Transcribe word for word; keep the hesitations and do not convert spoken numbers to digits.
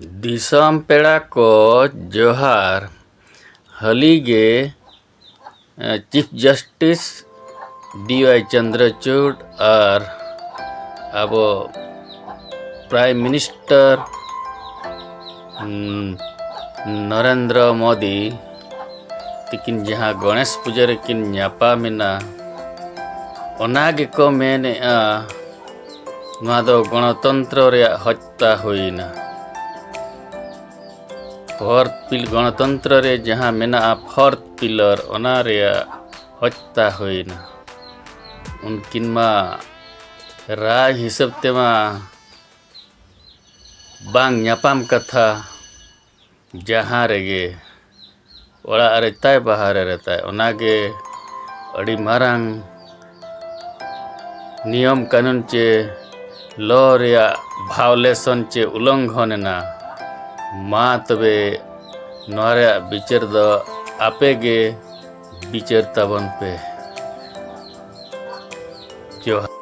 ᱫᱤᱥᱚᱢ ᱯᱮᱲᱟ ᱠᱚ ᱡᱚᱦᱟᱨ᱾ ᱦᱟᱹᱞᱤ ᱜᱮ ᱪᱤᱯ ᱡᱟᱥᱴᱤᱥ ᱰᱤ ᱣᱟᱭ ᱪᱚᱱᱫᱨᱚᱪᱩᱰ ᱟᱨ ᱟᱵᱚ ᱯᱨᱟᱭᱤᱢ ᱢᱤᱱᱤᱥᱴᱟᱨ ᱱᱚᱨᱮᱱᱫᱨᱚ ᱢᱳᱫᱤ ᱛᱤᱠᱤᱱ ᱡᱟᱦᱟᱸ ᱜᱚᱬᱮᱥ ᱯᱩᱡᱟᱹ ᱨᱮᱠᱤᱱ ᱧᱟᱯᱟᱢᱮᱱᱟ, ᱚᱱᱟ ᱜᱮᱠᱚ ᱢᱮᱱᱮᱜᱼᱟ, ᱱᱚᱣᱟ ᱫᱚ ᱜᱚᱬᱚᱛᱚᱱᱛᱨᱚ ᱨᱮᱭᱟᱜ ᱦᱚᱛᱛᱟ ᱦᱩᱭᱱᱟ᱾ ᱯᱷᱳᱨᱛᱷ ᱯᱤᱞ ᱜᱚᱬᱚᱛᱚᱱᱛᱨᱚ ᱨᱮ ᱡᱟᱦᱟᱸ ᱢᱮᱱᱟᱜᱼᱟ, ᱯᱷᱳᱨᱛᱷ ᱯᱤᱞᱟᱨ, ᱚᱱᱟ ᱨᱮᱭᱟᱜ ᱦᱚᱛᱛᱟ ᱦᱩᱭᱱᱟ᱾ ᱩᱱᱠᱤᱱ ᱢᱟ ᱨᱟᱭ ᱦᱤᱥᱟᱹᱵ ᱛᱮᱢᱟ ᱵᱟᱝ ᱧᱟᱯᱟᱢ ᱠᱟᱛᱷᱟ, ᱡᱟᱦᱟᱸ ᱨᱮᱜᱮ ᱚᱲᱟᱜ ᱨᱮ ᱛᱟᱭ, ᱵᱟᱦᱨᱮ ᱨᱮ ᱛᱟᱭ, ᱚᱱᱟᱜᱮ ᱟᱹᱰᱤ ᱢᱟᱨᱟᱝ ᱱᱤᱭᱚᱢ ᱠᱟᱹᱱᱩᱱ ᱪᱮ ᱞᱚ ᱨᱮᱭᱟᱜ ᱵᱷᱟᱭᱳᱞᱮᱥᱚᱱ ᱪᱮ ᱩᱞᱞᱚᱝᱜᱷᱚᱱ ᱮᱱᱟ᱾ ᱢᱟ ᱛᱚᱵᱮ ᱱᱚᱣᱟ ᱨᱮᱭᱟᱜ ᱵᱤᱪᱟᱹᱨ ᱫᱚ ᱟᱯᱮ ᱜᱮ ᱵᱤᱪᱟᱹᱨ ᱛᱟᱵᱚᱱ ᱯᱮ᱾ ᱡᱚᱦᱟᱨ᱾